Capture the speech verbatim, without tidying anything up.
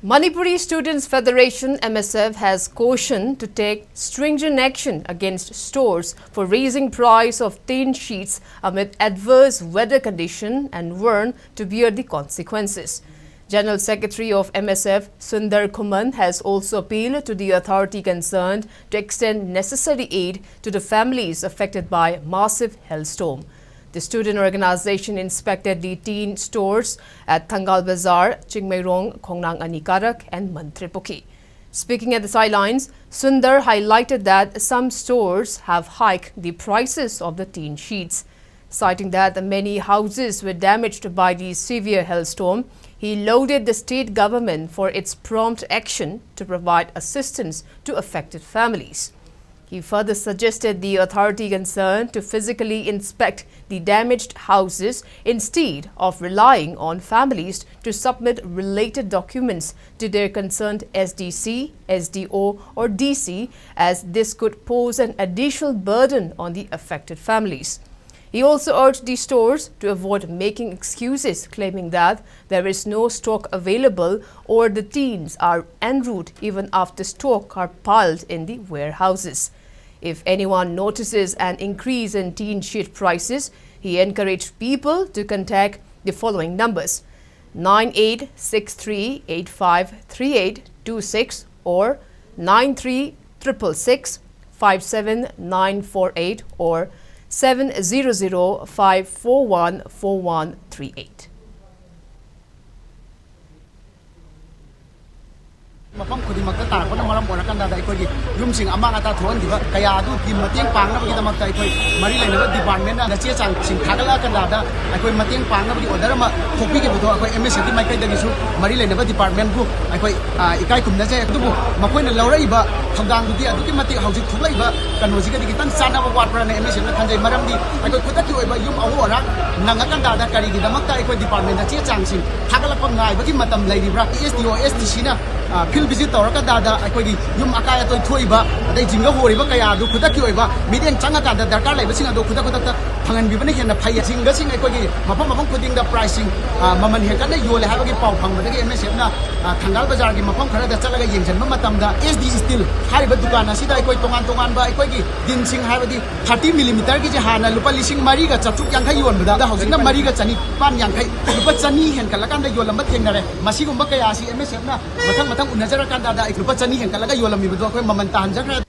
Manipuri Students Federation, M S F, has cautioned to take stringent action against stores for raising price of tin sheets amid adverse weather condition and warned to bear the consequences. General Secretary of M S F, Sundar Khuman, has also appealed to the authority concerned to extend necessary aid to the families affected by massive hailstorm. The student organization inspected the tin stores at Thangal Bazar, Chingmeirong, Khongnang Anikarak, and Mantripukhi. Speaking at the sidelines, Sundar highlighted that some stores have hiked the prices of the tin sheets. Citing that the many houses were damaged by the severe hailstorm, he lauded the state government for its prompt action to provide assistance to affected families. He further suggested the authority concerned to physically inspect the damaged houses instead of relying on families to submit related documents to their concerned S D C, S D O, or D C, as this could pose an additional burden on the affected families. He also urged the stores to avoid making excuses, claiming that there is no stock available or the tins are en route even after stock are piled in the warehouses. If anyone notices an increase in tin sheet prices, he encouraged people to contact the following numbers: nine eight six three eight five three eight two six or nine three triple six five seven nine four eight or seven zero zero five four one four one three eight. ꯃꯐꯝ ꯈꯨꯗꯤꯡꯃꯛꯇ ꯇꯥꯔꯛꯄꯅ ꯃꯔꯝ ꯑꯣꯏꯔꯀꯥꯟꯗ ꯑꯩꯈꯣꯏꯒꯤ ꯌꯨꯝꯁꯤꯡ ꯑꯃꯥꯡ ꯑꯇꯥ ꯊꯣꯛꯍꯟꯈꯤꯕ ꯀꯌꯥ ꯑꯗꯨꯒꯤ ꯃꯇꯦꯡ ꯄꯥꯡꯅꯕꯒꯤꯗꯃꯛꯇ ꯑꯩꯈꯣꯏ ꯃꯔꯤ ꯂꯩꯅꯕ ꯗꯤꯄꯥꯔꯠꯃꯦꯟꯅ ꯆꯦ ꯆꯥꯡꯁꯤꯡ ꯊꯥꯒꯠꯂꯛꯑꯀꯥꯟꯗ ꯑꯩꯈꯣꯏ ꯃꯇꯦꯡ ꯄꯥꯡꯅꯕꯒꯤ ꯑꯣꯔꯗꯔ ꯑꯃ ꯊꯣꯛꯄꯤꯈꯤꯕꯗꯣ ꯑꯩꯈꯣꯏ ꯑꯦꯝ ꯑꯦꯁ ꯑꯦꯐꯀꯤ ꯃꯥꯏꯀꯩꯗꯒꯤꯁꯨ ꯃꯔꯤ ꯂꯩꯅꯕ ꯗꯤꯄꯥꯔꯠꯃꯦꯟꯕꯨ ꯑꯩꯈꯣꯏ ꯏꯀꯥꯏ ꯈꯨꯝꯅꯖꯩ꯫ ꯑꯗꯨꯕꯨ ꯃꯈꯣꯏꯅ ꯂꯧꯔꯛꯏꯕ ꯊꯧꯗꯥꯡꯗꯨꯗꯤ ꯑꯗꯨꯛꯀꯤ ꯃꯇꯤꯛ ꯍꯧꯖꯤꯛ ꯊꯣꯛꯂꯛꯏꯕ ꯀꯩꯅꯣꯁꯤꯒꯗꯤ ꯈꯤꯇꯪ ꯆꯥꯟꯅꯕ ꯋꯥꯠꯄ꯭ꯔꯥꯅ ꯑꯦꯝ ꯑꯦꯁ ꯑꯦꯐꯅ ꯈꯟꯖꯩ꯫ ꯃꯔꯝꯗꯤ ꯑꯩꯈꯣꯏ ꯈꯨꯗꯛꯀꯤ ꯑꯣꯏꯕ ꯌꯨꯝ ꯑꯍꯣ ꯑꯔꯥꯛ ꯅꯪꯉꯀꯥꯟꯗ ꯀꯔꯤꯒꯤꯗꯃꯛꯇ ꯑꯩꯈꯣꯏ ꯗꯤꯄꯥꯔꯠꯃꯦꯟꯗ ꯆꯦ ꯆꯥꯡꯁꯤꯡ ꯊꯥꯒꯠꯂꯛꯄ ꯉꯥꯏꯕꯒꯤ ꯃꯇꯝ ꯂꯩꯔꯤꯕ꯭ꯔꯥ? ꯑꯦꯁ ꯗꯤ ꯑꯣ, ꯑꯦꯁ ꯗꯤ ꯁꯤꯅ ꯚꯤꯖꯤꯠ ꯇꯧꯔꯀꯥꯟꯗ ꯑꯩꯈꯣꯏꯒꯤ ꯌꯨꯝ ꯑꯀꯥꯏ ꯑꯇꯣꯏ ꯊꯣꯛꯏꯕ, ꯑꯗꯩ ꯖꯤꯡꯒ ꯍꯣꯔꯤꯕ ꯀꯌꯥ ꯑꯗꯨ ꯈꯨꯗꯛꯀꯤ ꯑꯣꯏꯕ ꯃꯤꯠꯌꯦꯡ ꯆꯪꯉꯀꯥꯟꯗ ꯗꯔꯀꯥꯔ ꯂꯩꯕꯁꯤꯡ ꯑꯗꯨ ꯈꯨꯗꯛ ꯈꯨꯗꯛꯇ ꯐꯪꯍꯟꯕꯤꯕꯅ ꯍꯦꯟꯅ ꯐꯩ꯫ ꯖꯤꯡꯒꯁꯤꯡ ꯑꯩꯈꯣꯏꯒꯤ ꯃꯐꯝ ꯃꯐꯝ ꯈꯨꯗꯤꯡꯗ ꯄ꯭ꯔꯥꯏꯁꯁꯤꯡ, ꯑ, ꯃꯃꯜ ꯍꯦꯟꯒꯠꯅ ꯌꯣꯜꯂꯦ ꯍꯥꯏꯕꯒꯤ ꯄꯥꯎ ꯐꯪꯕꯗꯒꯤ ꯑꯦꯝ ꯑꯦꯁ ꯑꯦꯐꯅ, ꯑ, ꯊꯪꯒꯥꯜ ꯕꯖꯥꯔꯒꯤ ꯃꯐꯝ ꯈꯔꯗ ꯆꯠꯂꯒ ꯌꯦꯡꯁꯤꯟꯕ ꯃꯇꯝꯗ ꯑꯦꯁ ꯗꯤ ꯁ꯭ꯇꯤꯜ ꯍꯥꯏꯔꯤꯕ ꯗꯨꯀꯥꯟ ꯑꯁꯤꯗ ꯑꯩꯈꯣꯏ ꯇꯣꯉꯥꯟ ꯇꯣꯉꯥꯟꯕ ꯑꯩꯈꯣꯏꯒꯤ ꯇꯤꯟꯁꯤꯡ, ꯍꯥꯏꯕꯗꯤ ꯊꯥꯔꯇꯤ ꯃꯤꯂꯤꯃꯤꯇꯔꯒꯤꯁꯦ ꯍꯥꯟꯅ ꯂꯨꯄꯥ ꯂꯤꯁꯤꯡ ꯃꯔꯤꯒ ꯆꯥꯇ꯭ꯔꯨꯛ ꯌꯥꯡꯈꯩ ꯌꯣꯟꯕꯗ ꯍꯧꯖꯤꯛꯅ ꯃꯔꯤꯒ ꯆꯅꯤꯄꯥꯟ ꯌꯥꯡꯈꯩ, ꯂꯨꯄꯥ ꯆꯅꯤ ꯍꯦꯟꯒꯠꯂꯀꯥꯟꯗ ꯌꯣꯜꯂꯝꯕ ꯊꯦꯡꯅꯔꯦ꯫ ꯃꯁꯤꯒꯨꯝꯕ ꯀꯌꯥ ꯑꯁꯤ ꯑꯦꯝ ꯑꯦꯁ ꯑꯦꯐꯅ ꯃꯊꯪ ꯃꯊꯪ ꯎꯅꯖꯔꯀꯥꯟꯗ ꯑꯩ ꯂꯨꯄꯥ ꯆꯅꯤ ꯍꯦꯟꯒꯠꯂꯒ ꯌꯣꯜꯂꯝꯃꯤꯕꯗꯣ ꯑꯩꯈꯣꯏ ꯃꯃꯜ ꯇꯥꯍꯟꯖꯈ꯭ꯔꯦ꯫